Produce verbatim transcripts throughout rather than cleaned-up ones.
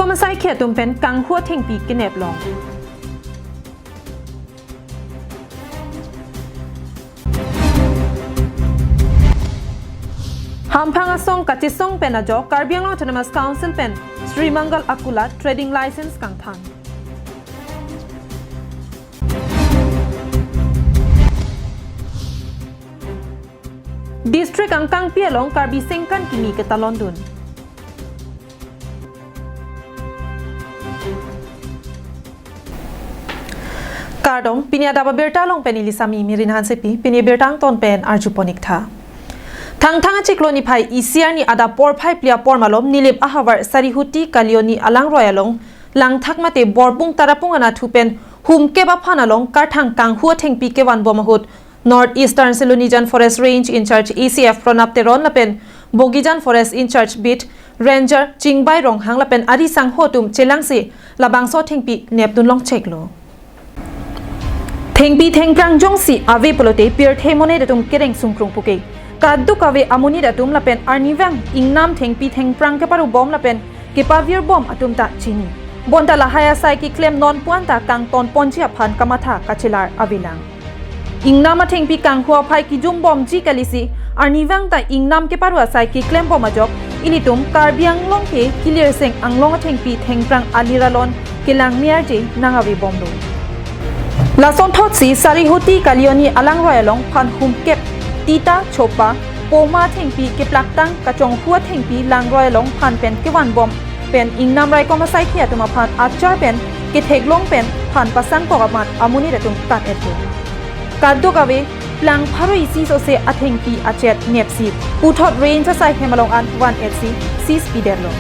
Asaikhi atum pen kanghu athengpi kenep long. Hamphang asong kachesong pen ajok Karbi Anglong Autonomous Council pen Sri Mangal Akulat trading license kangthan. District angkangpi along Karbi Sengkan kimi ketalondun. Kardom, pini adap abirta along pen neli Sami Mirin Hansepi, pini birta angton pen arjupon ik tha. Thangthang achiklo niphai isi arni adap porphai phli apor malom Nilip ahavar Sarihuti Kalioni alangroi along langthak mate Borpung Tarapung anatthu pen humkep aphan along karthang kanghu athengpi kevan bom ahut North Eastern Silonijan Forest Range in-charge A C F Pranab Teron lapen Bogijan Forest in-charge Beat Ranger Chingbai Ronghang lapen ari sangho atum chelangsi labangso thengpi nepdun longcheklo. Thengpi thengphrang jongsi ave pulote pirthe monit atum kereng sungkrung puke. Kadokave amonit atum lapen arnivang ingnam thengpi thengphrang keparu bom lapen kepavir bom atum ta chini. Bonta lahai asai keklem non puan ta kangton ponji aphan kamatha kachelar avelang. Ingnam athengpi kanghu aphai kijum bomji kalisi, arnivang ta ingnam keparu asai keklem bom ajok, ilitum Karbi Anglong ke kilirseng anglong athengpi thengphrang alir alon kelang miarje nang ave bomlo. Lasonthotsi Sarihuti Kalioni alangroi along phan humkep tita chopa poma athengpi keplaktang kachonghu athengpi langroi along phan pen kevan bom pen ingnam raikom asaikhi atum aphan achar pen ketheklong pen phan pasangkok amat amonit atum kat-etlo. Kadokave plang pharo isi sose athengpi achet nepsi puthot range asai hem along an van-etsi seize pidetlo.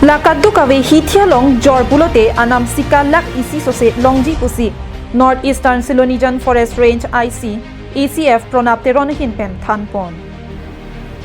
La kadokave hithi along jor pulote anam sika lakh isi sose longji pusi North Eastern Silonijan Forest Range I C, A C F Pranab Teron ahin pen thanpon.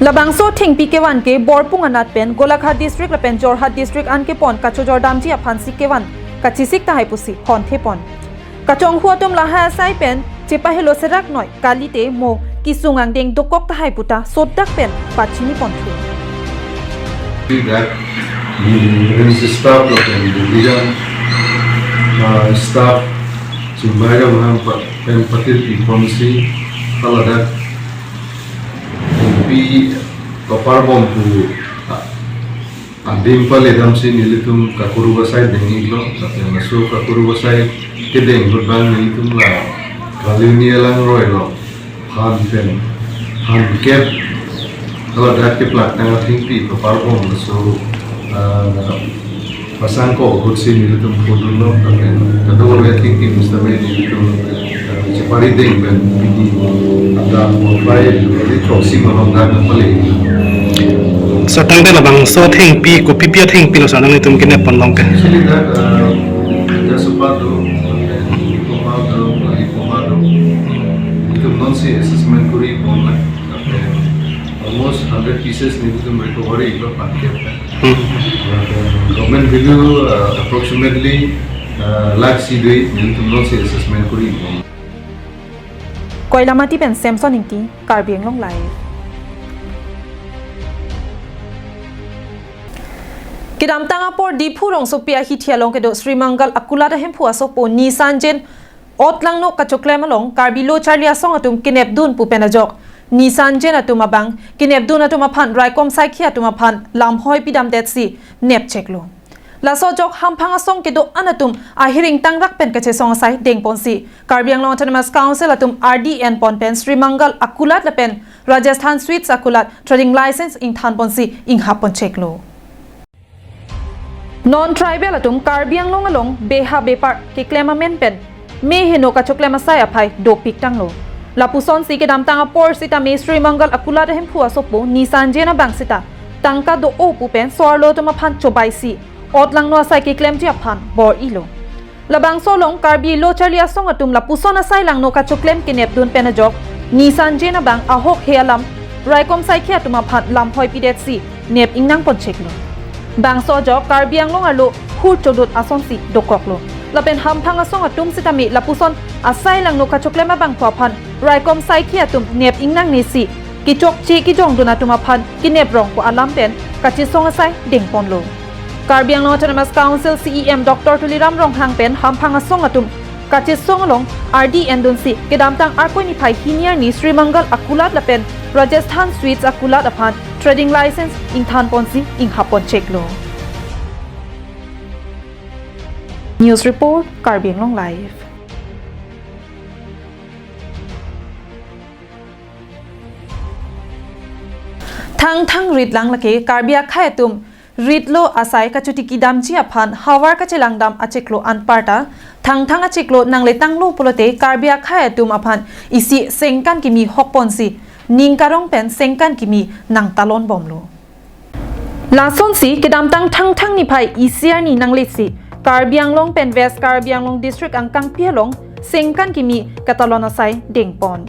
Labangso thengpi kevan ke Borpung anat pen Golaghat District lapen Jorhat District an kepon kachojor damji aphansi kevan kachesik tahai pusi honthepon. Kachonghu atum lahai asai pen chepahelo serak noi kalite mo kesung angdeng dokok tahai puta sodak pen pachiniponthu. That the range staff lapen division, uh, staff Chingbai Ronghang pa-, pen patir piponsi haladak pi topar bom pu, ah, adim pale damsi nelitum kakuru asai dengiklo, lapen laso kakuru asai kedeng ahut abang nelitum la Kalioni alangroi along phan pen, phan kep, haladak keplaktang athengpi topar bom laso, ah, pasangkok ahutsi nelitum pudunlo, lapen kadokave athengpi sitame nelitum, ah, chepari deng pen pini adap porphai phli throksi malom dak pale. So tangte labangso athengpi kopipi athengpi lo sa nanglitum kenep pon long ke? Actually that, uh, just about to, uh, Ipoma do, uh, Ipoma do. Nelitum nonsi assessment kuri pon la. Almost hundred pieces nelitum recovery lo phan kep. Hmm. Government value, uh, approximately, uh, lakh isi dui, nelitum nonsi assessment kuri pon. Koilamati pen Samson Ingti, Karbi Anglong Live. Kedamtang apor Diphu rongsopi ahithi along kedo Sri Mangal Akulat ahemphu asopo Nisan Jain ot langno kachoklem along Karbi lo charli asong atum kenepdun pu pen ajok Nisan Jain atum abang kenepdun atum aphan raikom saikhi atum aphan lamhoi pidamdetsi nepcheklo. Laso ajok hamphang asong kedo-an atum ahir ingtangrak pen kachesong asai dengponsi Karbi Anglong Autonomous Council atum R D enpon pen Sri Mangal Akulat lapen Rajasthan Sweets Akulat trading license ingthanponsi inghaponcheklo. Non tribal atum Karbi Anglong along beha bepar keklem amen pen me heno kachoklem asai aphai dopik tanglo. Lapusonsi kedamtang apor sitame Sri Mangal Akulat ahemphu asopo Nisan Jain abang sita tangka do-o pu pen so-arlo atum aphan chobaisi ot langno asai keklemji aphan bor-ilo. Labangso along Karbi lo charli asong atum lapuson asai langno kachoklem kenepdun pen ajok Nisan Jain abang ahok he alam raikom saikhi atum aphan lamhoi pidetsi nep ingnangponcheklo. Bangso ajok Karbi Anglong arlo hur chodut asonsi dokoklo. Lapen hamphang asong atum sitame lapuson asai langno kachoklem abangphu aphan raikom saikhi atum nep ingnangnesi kechokche kejongdun atum aphan kenep rong pu alam pen kachesong asai dengponlo. Karbi Anglong Autonomous Council C E M Doctor Tuliram Ronghang pen hamphang asong atum kachesong along ardi endunsi kedamtang Arkoi niphai hini arni Sri Mangal Akulat lapen Rajasthan Sweets Akulat aphan trading license ingthan ponsi inghap pon cheklo. News report, Karbi Anglong Live. Thangthang rit lang lake Karbi akhei atum ritlo asai kachotiki damji aphan havar kachelang dam achiklo anparta Thangthang achiklo nangletanglo pulote Karbi akhei atum aphan isi sengkan kimi hok ponsi ning karong pen sengkan kimi nangtalon bomlo. Lasonsi kedamtang Thangthang niphai isi arni nanglesi Karbi Anglong pen West Karbi Anglong District angkangpi along sengkan kimi katalon asai dengpon.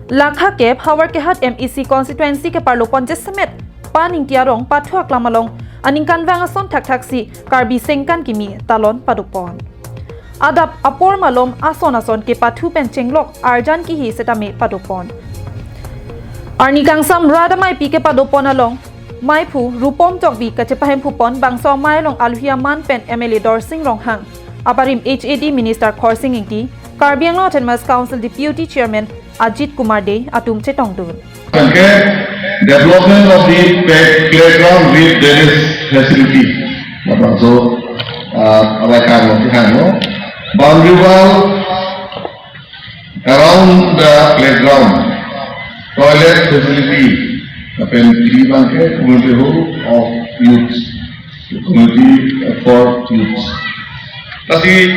Lakha kep Howraghat M A C constituency keparlo pon jasemet Pan Ingti arong pathu aklam along aningkanvang ason thakthaksi Karbi sengkan kimi talon padopon. Adap apor malom ason ason kepathu pen chenglok arjan kihi setame padopon. Arni kangsam rat ameipi kepadopon along maiphu Rupom Tokbi kachepahemphupon bangso amei along aluhi aman pen M L A Dorsing Ronghang, abarim H A D Minister Khorsing Ingti, Karbi Anglong Autonomous Council Deputy Chairman Ajit Kumar Dey atum chetongdun. Anke development of the play-, playground with drainage facility. Lapen so, uh, alai kan lo, kan lo. Boundary wall around the playground, toilet facility, lapen pili abangke community hall of youth, community for youth. Lasi,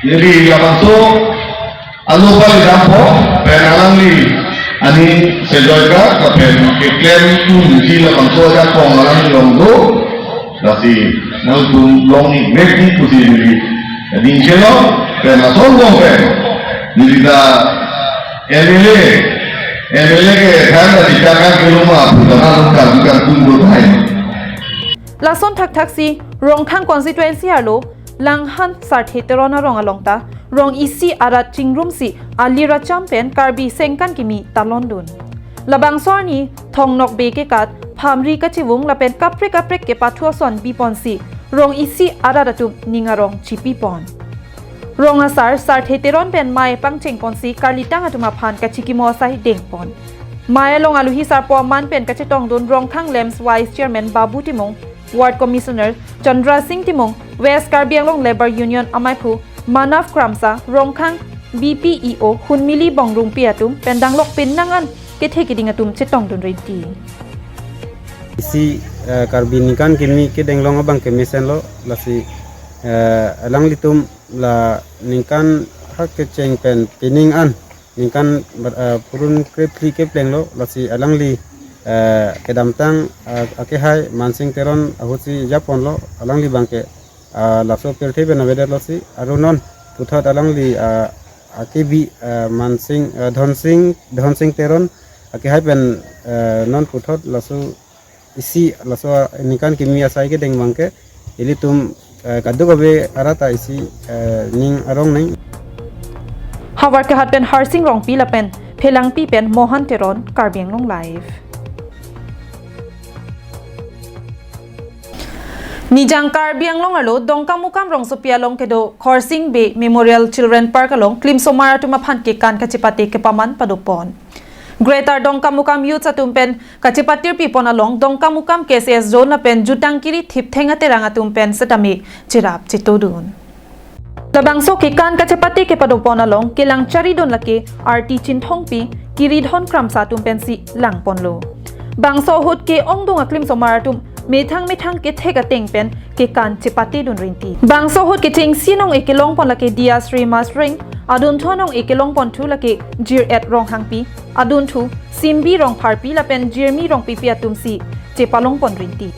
jadi labangso alo pali dampo, pen alangli aning sejoika, lapen keklem unji labangso ajakong alangli along do, lasi nangtum longni mekni pusi neli ning chelo, pen asonbom pen neli ta M L A, M L A ke than ta dikta kan keloma puta nangtum kan kan tum do thai. Lason thakthaksi Rongkhang constituency arlo Langhan Sarthe Teron arong along ta rong isi arat chingrumsi ali racham pen Karbi sengkan kimi talondun. Labangso arni thongnok be kekat, phamri kachivung lapen kaprek kaprek kepathu ason biponsi rong isi arat atum ning arong chipipon. Rong asar Sarthe Teron pen mei pangchengponsi karlitang atum aphan kachikimo asai dengpon. Mei along aluhi sarpo aman pen kachetongdun Rongkhang LAMPS Vice Chairman Babu Timung, Ward Commissioner Chandra Singh Timung, West Karbi Anglong Labour Union ameiphu Manav Kramsa, Rongkhang B P E O Hunmili Bongrungpi atum pen danglok penang an kethe keding atum chetongdun rinti. Isi, eh, Karbi ningkan kimi kedenglong abang kemesenlo, lasi, eh, alanglitum la ningkan hak kecheng pen pining an ningkan ber-, eh, purun krepli keplenglo, lasi alangli, eh, kedamtang, eh, akehai Mansing Teron ahutsi japonlo, alangli abangke, eh, laso pirthe pen avedetlo si, aru non puthot alangli, eh, akebi, eh, Mansing, eh, Dhonsing, Dhonsing Teron akehai pen, eh, non puthot laso isi laso ningkan kimi asai kedeng abangke ilitum, eh, kadokave arat ta isi, eh, ning arong neng. Howraghat pen Harsing Rongpi lapen Phelangpi pen Mohan Teron, Karbi Anglong Live. Nijang Karbi Anglong arlo Dongkamukam rongsopi along kedo Khorsing Bey Memorial Children Park along klimsomar atum aphan kekan kachepate kepaman padopon. Greater Dongkamukam Youths atum pen kachepatirpipon along Dongkamukam K C S Zone lapen Jutang Kiri Thiptheng Aterang atum pen setame cherap chetodun. Labangso kekan kachepate kepadopon along kelang charidun lake Arti Chinthongpi, Kiridhon Kramsa atum pensi langponlo. Bangso ahut ke-ongdung aklimsomar atum methang methang kethek ateng pen kekan chepatedun rinti. Bangso ahut kechengsi anong-e kelongpon lake Diasri Masring, adunthu anong-e kelongponthu lake Jir-et Ronghangpi, adunthu Simbi Rongpharpi lapen Jirmi Rongpipi atumsi chepalongpon rinti.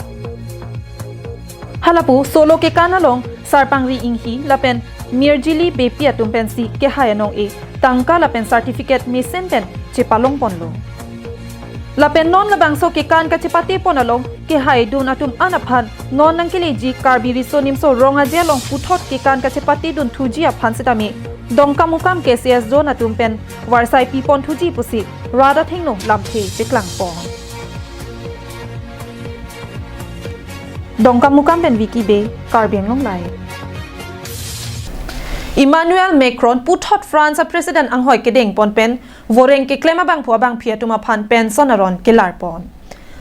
Halapu solo kekan along Sarpangri Inghi lapen Mirjili Beypi atum pensi kehai anong-e tangka lapen certificate mesen pen chepalongponlo. Lapen non labangso kekan kachepatepon along kehaidun atum an aphan non nangkeleji Karbi Riso Nimso Rong Aje along puthot kekan kachepatedunthuji aphan setame Dongkamukam K C S Zone atum pen varsai piponthuji pusi rat athengno lamthe cheklangpon. Dongkamukam pen Vicky Bey, Karbi Anglong Live. Emmanuel Macron puthot France a President anghoi kedengpon pen voreng keklem abangphu abangphi atum aphan pension aron kelarpon.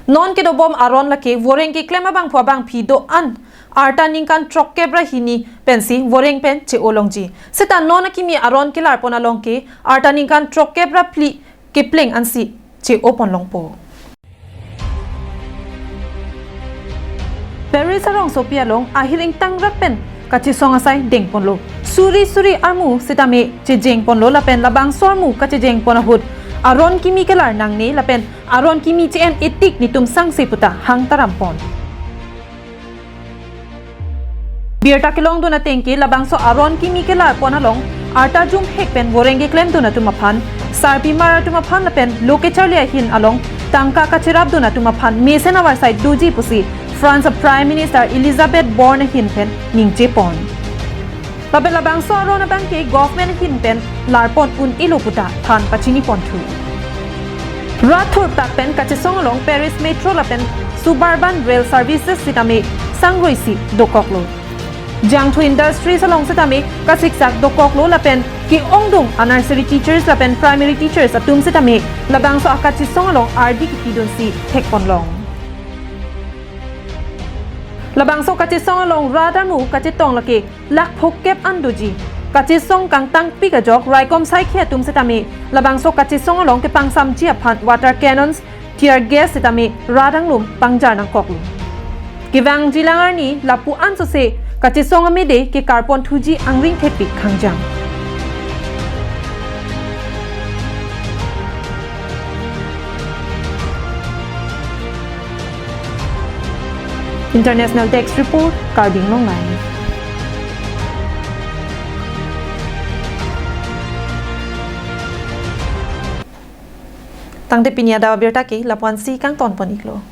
Non kedobom aron lake voreng keklem abangphu abangphi do-an arta ningkan throkkep ra hini pensi voreng pen che-o longji. Seta non akimi aron kelarpon along ke arta ningkan throkkep ra phli kepleng ansi che-opon longpo. Paris arongsopi along ahir ingtangrak pen kachesong asai dengponlo. Suri suri armu sitame chejengponlo lapen labangso armu kachejengpon ahut aron kimi kelar nangne lapen aron kimi che-en etik netum sangse puta hang tarampon. Birta kelongdun ateng ke labangso aron kimi kelarpon along arta jumhek pen voreng keklemdun atum aphan, sarpimar atum aphan lapen lo kecharli ahin along tangka kacherapdun atum aphan mesen avarsai doji pusi France a Prime Minister Elizabeth Borne ahin pen ningje pon. Lapen labangso aron abang ke government ahin pen larpon un-elo puta than pachini ponthu. Rat thurtak pen kachesong along Paris Metro lapen suburban rail services sitame sangroisi dokoklo. Jangthu industries along sitame kasiksak dokoklo lapen ke-ongdung a nursery teachers lapen primary teachers atum sitame labangso akachesong along ardi kipidunsi thekponlong. Labangso kachesong along rat armu kachetong lake lakh phokep an doji. Kachesong kangtangpik ajok raikom saikhi atum sitame labangso kachesong along kepangsamji aphan water cannons, tear gas sitame rat anglum pangjar nangkoklo. Kevangji lang arni lapu ansose kachesong amede kekarpon thuji angring thepik khangjang. International Desk Report, Karbi Anglong Live. Tangte pini adap abirta ke lapu-ansi kangtonpon iklo.